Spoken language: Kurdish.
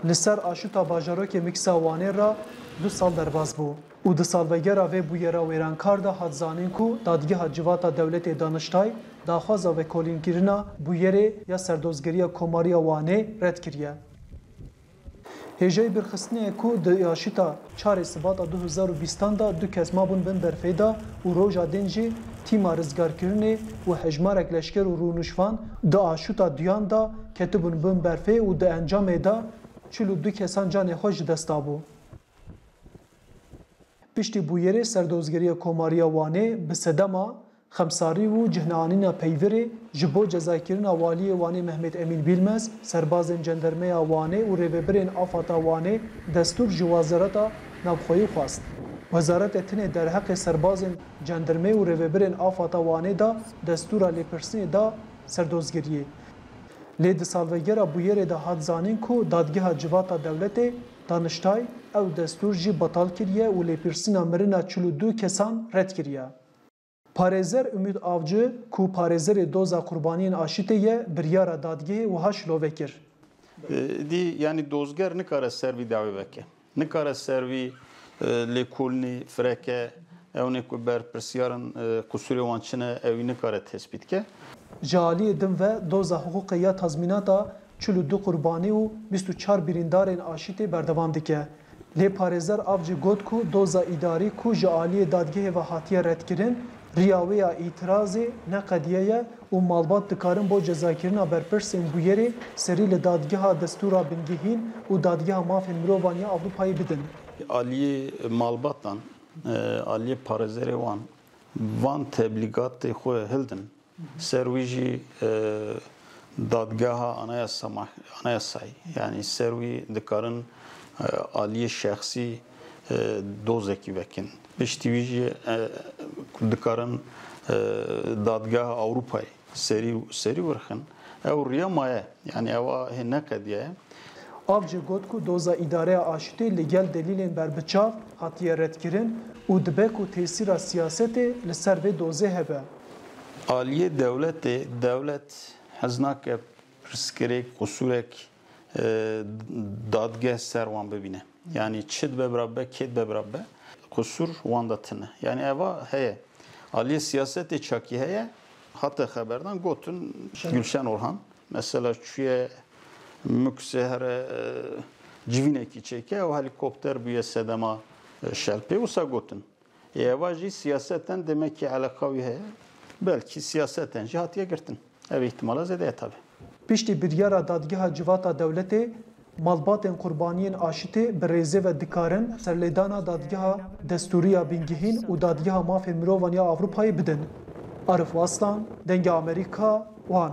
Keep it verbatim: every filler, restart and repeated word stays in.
Li ser aşuta bajarokê Miksa Wanê re du sal derbas bû û di salvegera vê bûyera wêrankar de hat zanîn ku Dadgeha Civata Dewletê Daniştay daxwaza vekolînkirina bûyerê ya Serdozgeriya Komariya Wanê red kiriye. Hêjayî birxistinê ye ku di aşuta çarê Sibata du hezar û bîstan de du kes mabûn bin berfê de û roja din jî tîma rizgarkirinê û hejmarek leşker û rûnişvan di aşuta duyan de ketibûn bin berfê û di encamê de çil û du kesan canê xwe ji dest dabû. Piştî bûyerê Serdozgeriya Komariya Wanê bi sedema xemsarî û cihneanîna peyvirê ji bo cezakirina Waliyê Wanê Mehmet Emîn Bîlmez, serbazên cendermeya Wanê û rêvebirên afata Wanê destûr ji Wezareta Navxweyî xwest. Wezaretê tinê derheqê serbazên cendermeyê û rêvebirên afata Wanê de destûra lêpirsînê da serdozgeriyê. Lê di salvegera bûyerê de hat zanîn ku Dadgeha Civata Dewletê Daniştay ew destûr jî betal kiriye û lêpirsîna mirina çil û du kesan red kiriye. Parêzer Umut Avcı ku parêzerê doza qurbaniyên aşitê ye, biryara dadgehê wiha şilove kir. Dî, yanî dozger nikare ser vî dawê veke. Nikare ser vî, e, lêkolînê, fireke, ewnê ku berpirsiyar in, e, qusûrê wan çi ne, ewî nikare tespît ke. Ji aliyê din ve doza hiqûqê ya tazmînata çil û du qurbanî û bîst û çar birîndarên aşîtê berdewam dike. Lê parêzer Avcı got ku doza îdarî ku ji aliyê dadgehê ve hatiye redkirin, riya wê ya îtirazê neqediye ye û malbat dikarin bo cezakirina berpirsên bûyerê serî li Dadgeha Destûra Bingehîn û Dadgeha Mafên Mirovan ya Ewropayê bidin. Aliyê malbatan, e, aliyê parêzerê wan, van teblîgatê xwe hildin. Ser wî jî, e, dadgeha anayasa ma-, anayasayî, yanî ser wî dikarin, e, aliyê şexsî, e, dozekî vekin. Piştî wî jî, e, dikarin, e, dadgeha Ewropayê serî, serî wirxin. Ew riya maye, yanî ewa hê neqediyaye. Avcı got ku doza îdareya aşitê li gel delîlên berbiçav hatiye redkirin û dibe ku tesîra siyasetê li ser vê dozê hebe. Aliyê dewletê, dewlet hez nake pirsgirêk, qusûrek, e, dadgeh ser wan bibîne. Yanî çi dibe bira bibe, kê dibe bira bibe, qusûr wan de tune. Yanî eva heye. Aliyê siyasetê çakî heye, hate xeberdan, gotin Gülşen Orhan. Mesela çûye Mûksê here, e, civînekî çêke, ew helîkopter bûye sedema, e, şelpê, wisa gotin. Ê eva jî siyaseten demekî eleqa wî heye. Belkî siyaseten jî hatiye girtin. Ev îhtimala zêde ye tabi. Piştî biryara Dadgeha Civata Dewletê, malbatên qurbaniyên aşitê bi rêzê ve dikarin serlêdana Dadgeha Destûrî ya Bingehîn û Dadgeha Mafên Mirovan ya Ewropayê bidin. Arif Aslan, Dengê Amerîka, Wan.